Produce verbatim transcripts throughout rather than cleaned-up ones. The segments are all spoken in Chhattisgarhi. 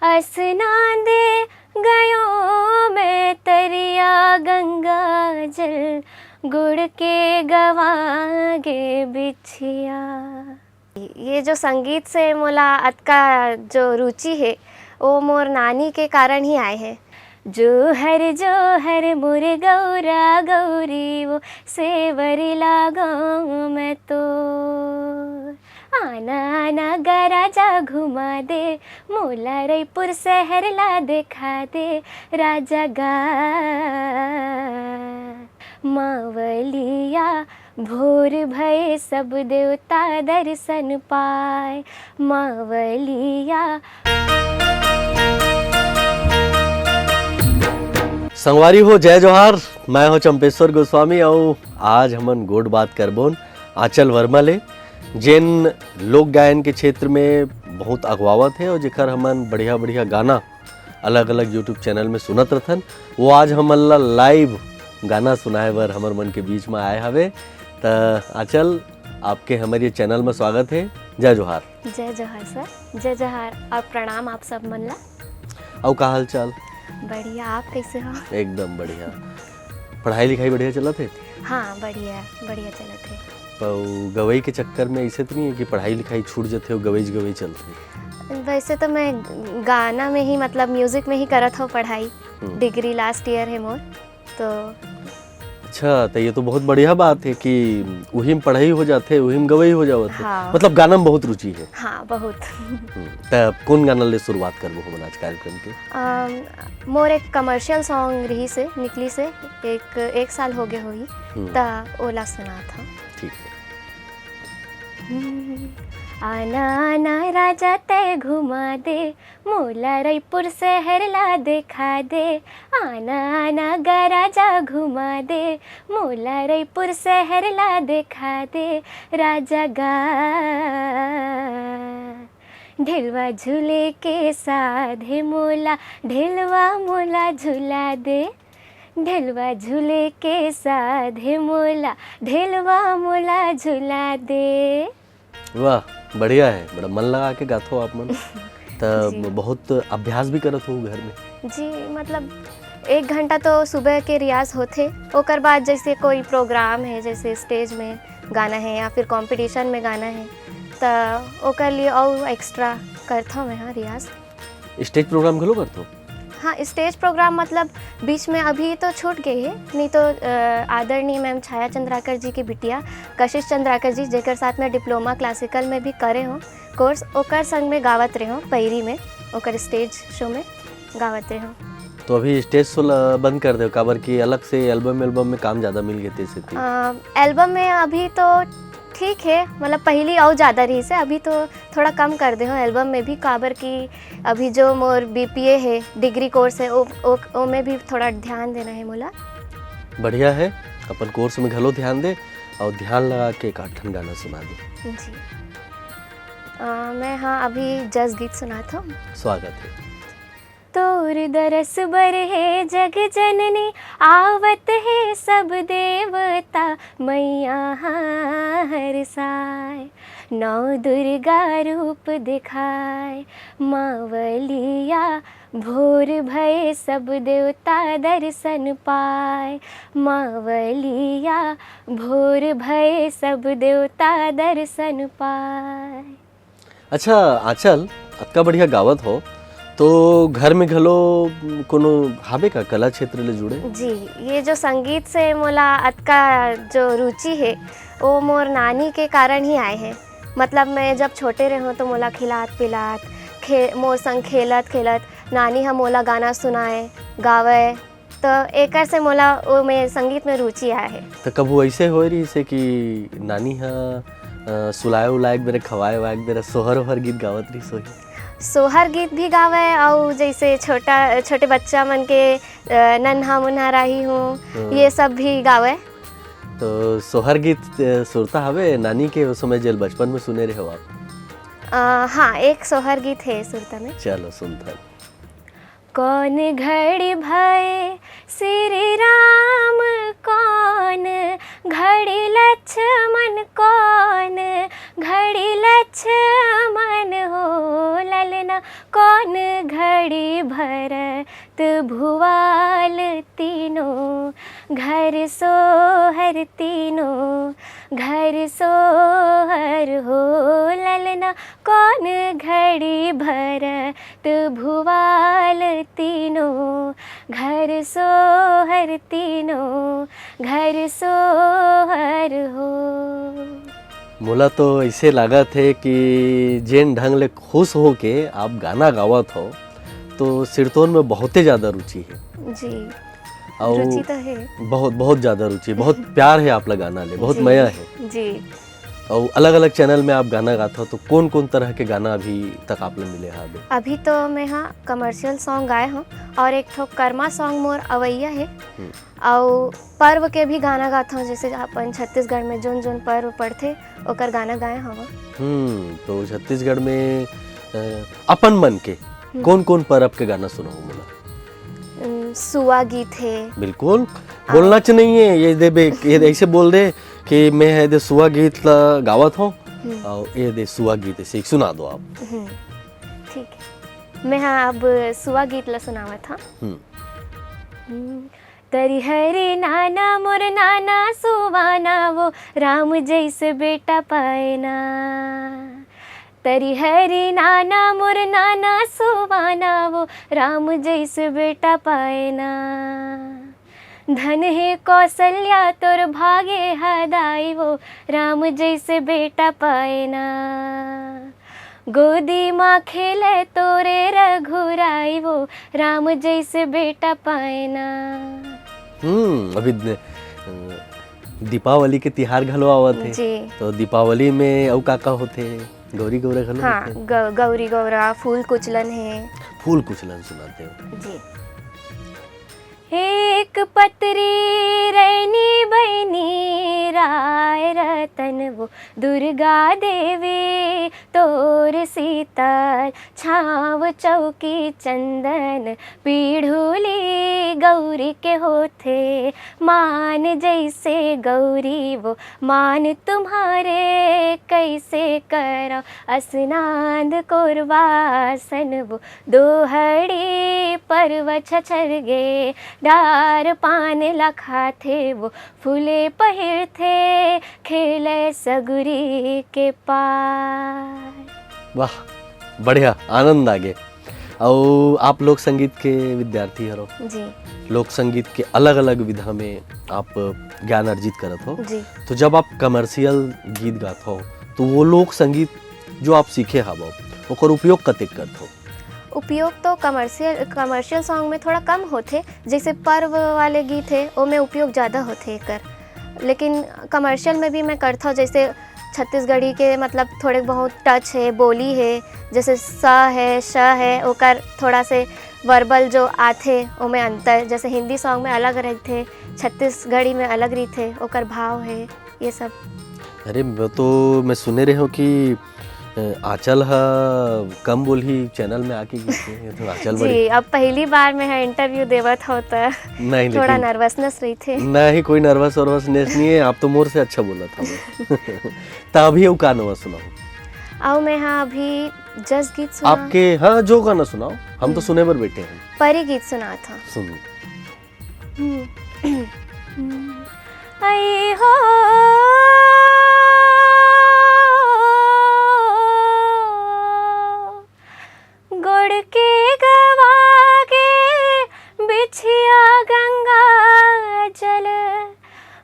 असना दे गयो मैं तरिया गंगा जल, गुड़ के गवा गे बिछिया। ये जो संगीत से मोला अतका जो रुचि हे, वो मोर नानी के कारण ही आए हे। जोहर जोहर मोर गौरा गौरी, वो सेवर लागो मैं तो। आना आना गा राजा घुमा दे, मोला रईपुर शहर ला देखा दे राजा गा। मावलिया भोर भये सब देवता दर्शन पाए, मावलिया। संगवारी हो, जय जोहार। मैं हो चंपेश्वर गोस्वामी, अउ आज हमन गोठ बात करबोन आंचल वर्मा ले, जेन लोक गायन के क्षेत्र में बहुत अगवावत हे और जेकर हमन बढ़िया बढ़िया गाना अलग-अलग YouTube चैनल में सुनत रथन। वो आज हमन ला लाइव गाना सुनाए बर हमर मन के बीच में आए हवे। त आंचल, आपके हमर ये चैनल में स्वागत हे। जय जोहार। जय जोहार सर। जय जोहार और प्रणाम आप सब मन ला। अउ का हाल चाल? बढ़िया, आप कैसे हो? एकदम बढ़िया। पढ़ाई लिखाई बढ़िया चलत हे? हाँ, बढ़िया, बढ़िया चलत हे। अउ गवई के चक्कर में ऐसे तो नहीं है कि पढ़ाई लिखाई छूट जाथे और गवई गवई चलथे? वैसे तो मैं गाना में ही, मतलब म्यूजिक में ही करत हूँ पढ़ाई। हम्म। डिग्री लास्ट ईयर है मोर, तो अच्छा, तो ये तो बहुत बढ़िया बात है कि उही में पढ़ाई हो जाथे, उही में गवई हो जावत हे। हाँ। मतलब गाना में बहुत रुचि है। हाँ, बहुत। हम्म, त कौन गाना ले शुरुआत करबो हमन आज कार्यक्रम के? अम, मोर एक कमर्शियल सॉन्ग रही से, निकली से, एक, एक साल हो गए होही, हम्म। त ओला सुनात हूँ। ठीक है। हम्म, आना आना राजा तय घुमा दे, मोला रईपुर शहर ला देखा दे। आना आना गा राजा घुमा दे, मोला रईपुर शहर ला देखा दे राजा गा। ढेलवा झूले के साध हे मोला, ढेलवा मोला झुला दे। ढेलवा झूले के साध हे मोला, ढेलवा मोला झुला दे। वाह, बढ़िया है, बड़ा मन लगा के गाथो आप मन। त जी। बहुत अभ्यास भी करत हो घर में? जी, मतलब एक घंटा तो सुबह के रियाज होथे, ओकर बाद जैसे कोई प्रोग्राम है, जैसे स्टेज में गाना है या फिर कंपटीशन में गाना है, त ओकर लिए और एक्स्ट्रा करथव मैं, हाँ, रियाज। स्टेज प्रोग्राम घलो करथो? हाँ, स्टेज प्रोग्राम मतलब बीच में अभी तो छूट गई है, नहीं तो, अ, आदरणीय मैम छाया चंद्राकर जी की बिटिया कशिश चंद्राकर जी, जेकर साथ में डिप्लोमा क्लासिकल में भी करे हो कोर्स, ओकर संग में गावत रहे हो पैरी में, ओकर स्टेज शो में गावत रहे हो। तो अभी स्टेज शो ल बंद कर दे, काबर कि अलग से एल्बम, एल्बम में काम ज़्यादा मिल गए थे, से थी। अ, एल्बम में अभी तो ठीक है, मतलब पहली और ज़्यादा रही से, अभी तो थोड़ा कम कर दे हो एल्बम में भी, काबर कि अभी जो मोर बीपीए है, डिग्री कोर्स है, ओ, ओ, ओ में भी थोड़ा ध्यान देना है मोला। बढ़िया है, अपन कोर्स में घलो ध्यान दे और ध्यान लगा के एक आध ठन गाना सुना दे। जी। अ, मैं, हाँ, अभी जस गीत सुनात हूँ। स्वागत है। तोर दरस बर हे जग जननी, आवत हे सब देवता, मैया हरसाय। नौ दुर्गा रूप दिखाय, मावलिया भोर भय सब देवता दर्शन पाय, मावलिया भोर भय सब देवता दर्शन पाय। अच्छा आंचल, अतका बढ़िया गावत हो, तो घर में घलो कोनो हाबे का कला क्षेत्र ले जुड़े? जी, ये जो संगीत से मोला अतका जो रुचि हे, वो मोर नानी के कारण ही आए हे। मतलब मैं जब छोटे रहूँ तो मोला खिलात पिलात, खे-, मोर संग खेलत खेलत नानी ह मोला गाना सुनाए, गावे, तो एकर से मोला ओ में संगीत में रुचि आए हे। तो कभू ऐसे होए रहिस हे कि नानी ह, अ, सुलाए उलाए के बेरा, खवाए वाए के बेरा सोहर ओहर गीत गावत रहिस होही? सोहर गीत भी गावे, अउ जैसे छोटा, छोटे बच्चा मन के, अ, नन्हा मुन्हा राही हूँ, हाँ। ये सब भी गावे। तो सोहर गीत, अ, सुरता हवे नानी के, ओ समय जेल बचपन में सुने रहे हो आप? अ, हाँ, एक सोहर गीत है सुरता में। चलो सुनथन। कौन घड़ी भय श्री राम, कौन घड़ी लक्ष्मण, कौन घड़ी लक्ष्मण हो ललना, कौन घड़ी भरत भुआल तीनों। घर सोहर तीनों, घर सोहर हो ललना, कौन घड़ी भरत भुआल तीनों। घर सोहर तीनों, घर सोहर हो। मोला तो ऐसे लागत हे कि जेन ढंग ले खुश होके आप गाना गावत हो, तो सिरतोन में बहुते ज्यादा रुचि हे। जी। अउ रुचि तो हे। बहुत, बहुत ज्यादा रुचि हे, बहुत प्यार हे आप ला गाना ले, बहुत जी। मया हे। जी। अउ अलग-अलग चैनल में आप गाना गात हो, तो कौन-कौन तरह के गाना अभी तक आप ला मिले हे अभी? अभी तो मैं हा कमर्शियल सॉन्ग गाए हूँ और एक ठो कर्मा सॉन्ग मोर अवैया हे। हम्म। अउ पर्व के भी गाना गात हूँ, जैसे अपन छत्तीसगढ़ में जोन जोन पर्व पड़थे, ओकर गाना गाए हूँ। हम्म, तो छत्तीसगढ़ में, अ, अपन मन के हम्म। कौन-कौन परब के गाना सुनाहू मोला? उम, सुआ गीत हे। बिल्कुल, आ- बोलना च नहीं है, ये दे बे, ये दे, ऐसे बोल दे कि मैं हे दे सुआ गीत ला गावत हूँ, हम्म। और ये दे सुआ गीत ऐसे एक सुना दो आप। हम्म, ठीक है। मैं हा अब सुआ गीत ला सुनावत हूँ। हम्म। हम्म। तरी हरी नाना मोर नाना सुवाना वो राम जैसे बेटा पाए ना। तरी हरी नाना मोर नाना सुवाना वो राम जैसे बेटा पाए ना। धन हे कौशल्या तोर भागे हदाई वो राम जैसे बेटा पाए ना। गोदी मा खेले तोरे रघुराई वो राम जैसे बेटा पाए ना। हम्म, अभी द-, अ, दीपावली के तिहार घलो आवत हे। जी। तो दीपावली में अउ का का होथे? गौरी गौरा घलो हाँ, होथे? ग-, गौरी गौरा, फूल कुचलन हे। फूल कुचलन सुनाते हो। जी। एक पतरी रैनी बहिनी राय रतन वो दुर्गा देवी तोर शीतल छाँव चौकी चंदन पीढ़ुली गौरी के होथे मान जैसे गौरी वो मान तुम्हारे कैसे करव असनांद कोरवासन वो दोहड़ी पर्व छछर गे डार पान ला खाथे वो फूले पहिरथे खेले सगुरी के पार। वाह, बढ़िया, आनंद आगे। अउ आप लोक संगीत के विद्यार्थी हरो। जी। लोक संगीत के अलग-अलग विधा में आप ज्ञान अर्जित करत हो। जी। तो जब आप कमर्शियल गीत गात हो, तो वो लोक संगीत जो आप सीखे हवो, ओकर उपयोग कतेक करत हो? उपयोग तो कमर्शियल, कमर्शियल सॉन्ग में थोड़ा कम होथे, जैसे पर्व वाले गीत हे, ओमे उपयोग ज़्यादा होथे एकर। लेकिन कमर्शियल में भी मैं करथव, जैसे छत्तीसगढ़ी के मतलब थोड़े बहुत टच हे, बोली हे, जैसे स हे, श हे, ओकर थोड़ा से वर्बल जो आथे, ओमे अंतर, जैसे हिंदी सॉन्ग में अलग रहिथे, छत्तीसगढ़ी में अलग रहिथे, ओकर भाव हे, ये सब। अरे, वो तो मैं सुने रहे हूँ कि, अ, आंचल ह कम बोलही चैनल में आके गीत हे, ये तो आंचल बड़ी जी, अब पहली बार मैं ह इंटरव्यू देवत हव, त नहीं, थोड़ा लेकिन नर्वसनेस रहिथे। नहीं, कोई नर्वस वर्वसनेस नहीं है, आप तो मोर से अच्छा बोलत हव। त अभी अउ का नवा सुनाहू? अउ मैं हा अभी जस गीत सुना। आपके, हाँ, जो गाना सुनाओ, हम तो हम्म। सुने बर बैठे हैं। परी गीत सुनात हव। सुन। हम्म। आई हो गोड़ के गवा गे बिछिया गंगा जल,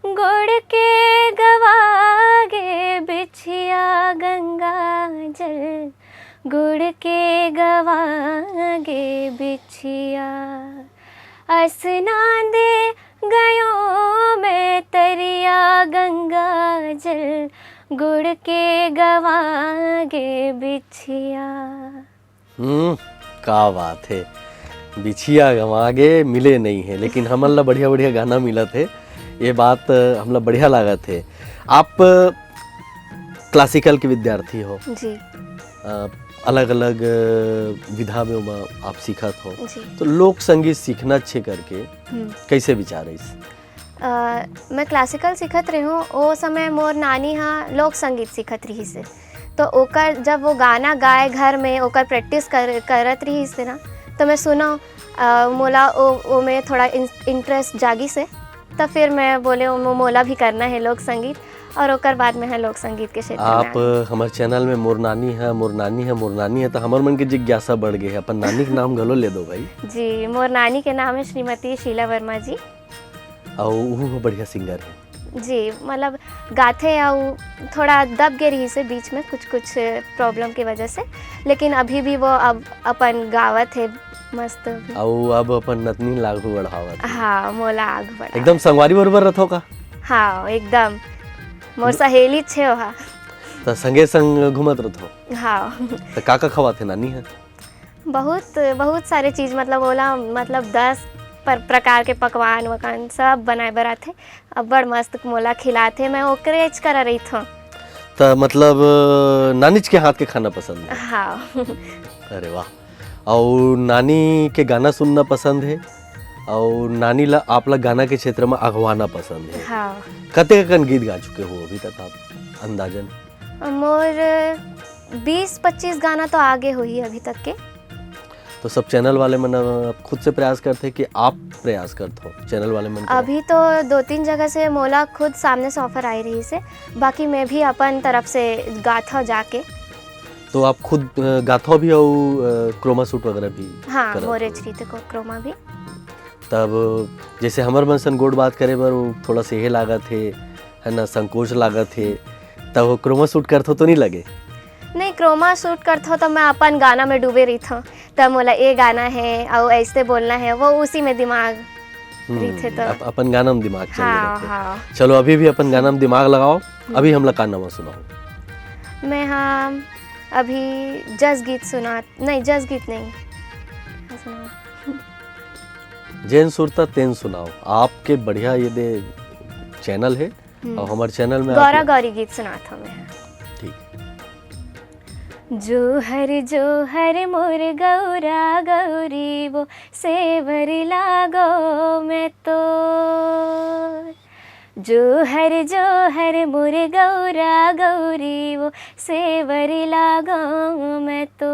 गोड़ के गवा गे बिछिया गंगा जल, गोड़ के गवा गे बिछिया। असनांदे गयो मैं तरिया गंगा जल, गोड़ के गवा गे बिछिया। हम्म, का बात हे। बिछिया गंवा गे मिले नहीं हे, लेकिन हमन ला बढ़िया-बढ़िया गाना मिलत हे। ये बात, अ, हमला बढ़िया लागत हे। आप क्लासिकल के विद्यार्थी हो। जी। अ, अलग-अलग, अ, विधा में ओमा आप सीखत हो। जी। तो लोक संगीत सीखना अच्छे करके हम्म। कैसे विचार हे इस? अ, मैं क्लासिकल सीखत रेहेंव, ओ समय मोर नानी ह लोक संगीत सीखत रिहिस हे। तो ओकर, जब वो गाना गाए घर में, ओकर प्रैक्टिस कर, करत रिहिस हे ना, तो मैं सुनंव, अ, मोला ओ, ओमे थोड़ा इन-, इंटरेस्ट जागिस हे। तो फिर मैं बोलेंव, "मो-, मोला भी करना हे लोक संगीत।" और ओकर बाद मैं ह लोक संगीत के क्षेत्र में आप आ गई। हमर चैनल में मोर नानी है, मोर नानी है, मोर नानी है, तो हमर मन के जिज्ञासा बढ़ गई है, अपन नानी के नाम घलो ले दो भाई। जी, मोर नानी के नाम है श्रीमती शीला वर्मा जी। अउ उहू ह बढ़िया सिंगर है। जी, मतलब गाथे अउ थोड़ा दब गे रहिस हे बीच में कुछ-कुछ प्रॉब्लम की वजह से, लेकिन अभी भी वो अब अपन गावत हे मस्त। अउ अब अपन नतनी ला आगू बढ़ावत हे। हाँ, मोला आगू बढ़ावत। एकदम संगवारी बरोबर रथो का? हाँ, एकदम। मोर सहेली छे ओहा। त संगे संग घूमत रथो? हाँ। त का का खवाथे नानी ह? बहुत, बहुत सारे चीज, मतलब ओला, मतलब दस पर-, प्रकार के पकवान वकवान सब बनाए बर आथे। अब्बड़ मस्त मोला खिलाथे, मैं ओकरेच करा रहिथों। त मतलब नानीच के हाथ के खाना पसंद है? हाँ। अरे वाह। अउ नानी के गाना सुनना पसंद है, अउ नानी ला, आप ला गाना के क्षेत्र में अगवाना पसंद है। हाँ। कतेक अकन गीत गा चुके हो अभी तक आप, अंदाजन? मोर बीस पच्चीस गाना तो आगे होही अभी तक के। तो सब चैनल वाले मन, अ, खुद से प्रयास करथे कि आप प्रयास करत हो चैनल वाले मन के? अभी तो दो तीन जगह से मोला खुद सामने से ऑफर आए रहिस हे, बाकी मैं भी अपन तरफ से गाथव जाके। तो आप खुद, अ, गाथव भी अउ, अ, क्रोमा शूट वगैरह भी हाँ, करत हो? मोरेच रहिथे को-, क्रोमा भी। तब जैसे हमर मन सन गोठ बात करे बर वो थोड़ा सेहे लागत हे, है ना, संकोच लागत हे, तब वो क्रोमा शूट करथो तो नहीं लगे? नहीं, क्रोमा शूट करथो तो मैं अपन गाना में डूबे रहिथों, तब मोला ये गाना है और ऐसे बोलना है, वो उसी में दिमाग हम्म, रहिथे तो। अप-, अपन गाना में दिमाग चल हाँ, रहिथे। हाँ। चलो, अभी भी अपन गाना में दिमाग लगाओ, हम्म। अभी हमला का नवा सुनाओ? मैं, हाँ, अभी जस गीत सुना, नहीं, जस गीत नहीं। सुनाओ। जेन सुरता तेन सुनाओ, आपके बढ़िया ये दे चैनल है, हम्म। और हमारे चैनल में गौरा आप गौरी गीत सुनात हूँ मैं। ठीक। जोहर जोहर मोर गौरा गौरी वो सेवर लागो मैं तो। जोहर जोहर मोर गौरा गौरी वो सेवर लागो मैं तो।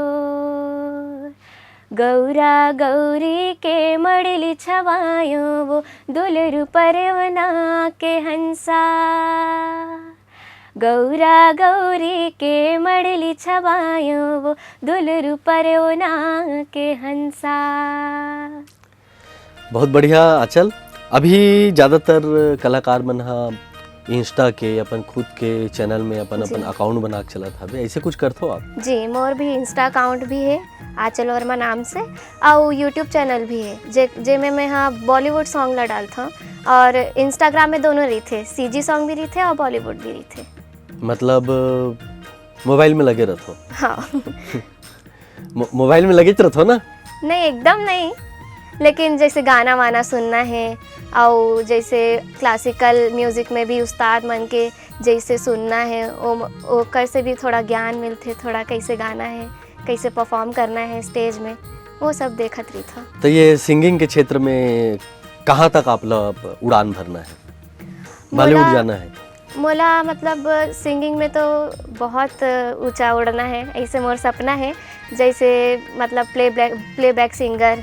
गौरा गौरी के मड़ली छवायो वो दुलरु परवना के हंसा। गौरा गौरी के मड़ली छवायो वो दुलरु परवना के हंसा। बहुत बढ़िया आंचल। अभी ज्यादातर कलाकार मन ह Insta के अपन खुद के चैनल में अपन, जी। अपन अकाउंट बना के चलत हवे, ऐसे कुछ करथो आप? जी, मोर भी Insta अकाउंट भी है आंचल वर्मा नाम से, और YouTube चैनल भी है जे, जेमे मैं हाँ बॉलीवुड सॉन्ग ला डालथों और Instagram में दोनों रहिथे, सीजी सॉन्ग भी रहिथे और बॉलीवुड भी रहिथे। मतलब मोबाइल में लगे रहिथो? हाँ। मो-, मोबाइल में लगे रहिथो ना? नहीं, एकदम नहीं, लेकिन जैसे गाना वाना सुनना है और जैसे क्लासिकल म्यूजिक में भी उस्ताद मन के जैसे सुनना है, ओ-, ओकर से भी थोड़ा ज्ञान मिलथे, थोड़ा कैसे गाना है, कैसे परफॉर्म करना है स्टेज में, वो सब देखत रहिथों। तो ये सिंगिंग के क्षेत्र में कहाँ तक आप लोग उड़ान भरना है, बॉलीवुड मोला जाना है? मोला मतलब सिंगिंग में तो बहुत ऊंचा उड़ना है, ऐसे मोर सपना है, जैसे मतलब प्लेबैक, प्लेबैक सिंगर।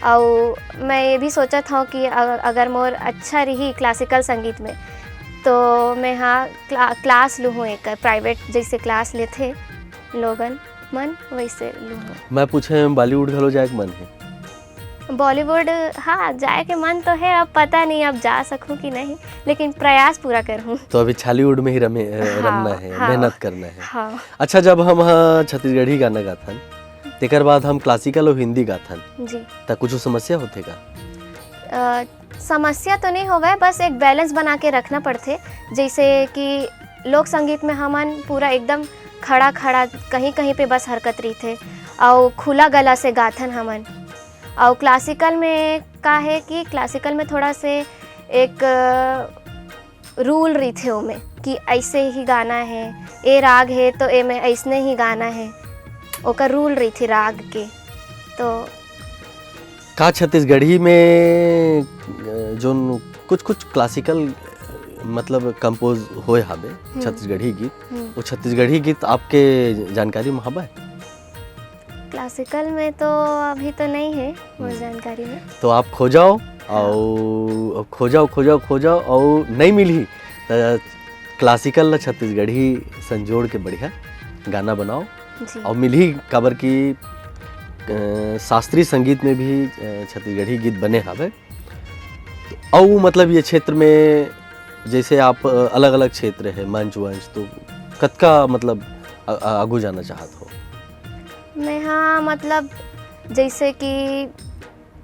और मैं ये भी सोचत हूँ कि अ-, अगर मोर अच्छा रही क्लासिकल संगीत में, तो मैं हाँ क्ला-, क्लास लूँ हूँ, एक प्राइवेट जैसे क्लास लेथे लोगन मन, वैसे लूँ हूँ। मैं पूछे, बॉलीवुड घलो जाए के मन है? बॉलीवुड, हाँ, जाए के मन तो है, अब पता नहीं अब जा सकूँ कि नहीं, लेकिन प्रयास पूरा करहूँ। तो अभी छालीवुड में ही रमे-, अ, हाँ, रमना है, हाँ, मेहनत करना है। हाँ। अच्छा, जब हम, हाँ, छत्तीसगढ़ी गाना गाथन, तेकर बाद हम क्लासिकल और हिंदी गाथन, जी। त कुछ समस्या होथे का? अ, समस्या तो नहीं होवे, बस एक बैलेंस बना के रखना पड़थे। जैसे कि लोक संगीत में हमन पूरा एकदम खड़ा खड़ा कहीं कहीं पे बस हरकत रहिथे, और खुला गला से गाथन हमन। और क्लासिकल में का है कि क्लासिकल में थोड़ा से एक, अ, रूल रहिथे ओमे कि ऐसे ही गाना है, ए राग है तो एमे ऐसने ही गाना है, ओकर रूल रहिथे राग के। तो का छत्तीसगढ़ी में, अ, जोन कुछ कुछ क्लासिकल, मतलब, कंपोज होए हाबे, हम्म। छत्तीसगढ़ी गीत। हम्म। वो छत्तीसगढ़ी गीत आपके जानकारी में हबे? क्लासिकल में तो अभी तो नहीं है मोर हम्म। जानकारी में। तो आप खोजव, हाँ। अउ खोजव, खोजव, खोजव, अउ नहीं मिलही, त क्लासिकल ला छत्तीसगढ़ी संजोड़ के बढ़िया गाना बनाव। जी। अउ मिलही, काबर कि, अ, शास्त्रीय संगीत में भी, अ, छत्तीसगढ़ी गीत बने हावे। तो अउ, मतलब, ये क्षेत्र में जैसे आप, अ, अलग-अलग क्षेत्र है, मंच वंच, तो कतका, मतलब, अ, अ, आगू जाना चाहत हो? मैं, हाँ, मतलब, जैसे कि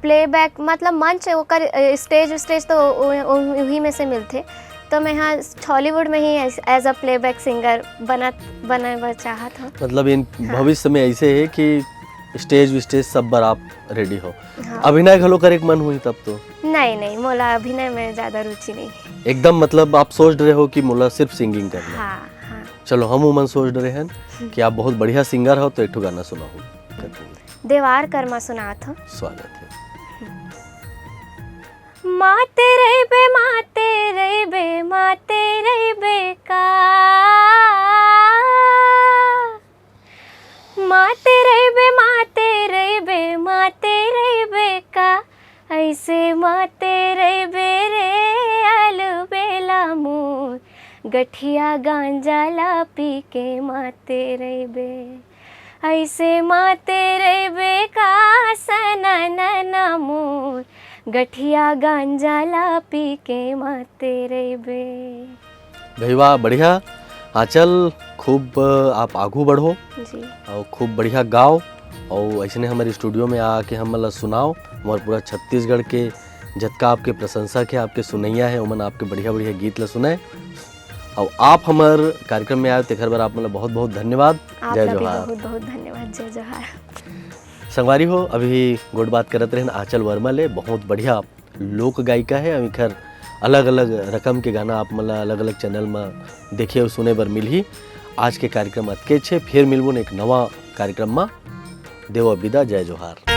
प्लेबैक, मतलब, मंच, ओकर, अ, स्टेज, स्टेज तो उ-, उ-, उही में से मिलथे। तो मैं, हाँ, छॉलीवुड में ही as, as a playback singer बनत, बने बर चाहत हूँ। मतलब, इन हाँ। भविष्य में ऐसे है कि स्टेज विस्टेज सब बर आप रेडी हो। हाँ। अभिनय घलो करे के मन होही तब तो? नहीं, नहीं, मोला अभिनय में ज्यादा रुचि नहीं है। एकदम, मतलब, आप सोच रहे हो कि मोला सिर्फ सिंगिंग करना है? हाँ, हाँ। चलो, हम उमन सोच रहे हैं हम्म। कि आप बहुत बढ़िया सिंगर हो, तो एक ठो गाना सुनाओ। देवार करमा सुनात हो। स्वागत है। माते रहिबे, माते रहिबे, माते रहिबे का? माते रहिबे, माते रहिबे, माते रहिबे का? ऐसे माते रहिबे रे, अलबेला मोर, गठिया गांजा ला पी के माते रहिबे। ऐसे माते रहिबे का सना नना मोर, गठिया गांजा ला पी के माते रहिबे। भैया, बढ़िया। आंचल, खूब आप आगू बढ़ो जी। और खूब बढ़िया गाओ और ऐसने हमारे स्टूडियो में आके हमन ला सुनाओ। हमारे पूरा छत्तीसगढ़ के जतका आपके प्रशंसक है, आपके सुनैया है, ओमन आपके बढ़िया-बढ़िया गीत ला सुनाए। और आप हमार कार्यक्रम में आए, तेखर बर आप मन ला बहुत-बहुत धन्यवाद। आप जय ला भी जोहार। बहुत-बहुत धन्यवाद। जय जोहार। संगवारी हो, अभी गोठ बात करत रहेन आंचल वर्मा ले, बहुत बढ़िया लोक गायिका है। अउ एखर अलग-अलग रकम के गाना आप मन ला अलग-अलग चैनल म देखे अउ सुने बर मिलही। आज के कार्यक्रम अतकेच हे, फेर मिलबो न एक नवा कार्यक्रम म। देवो बिदा, जय जोहार।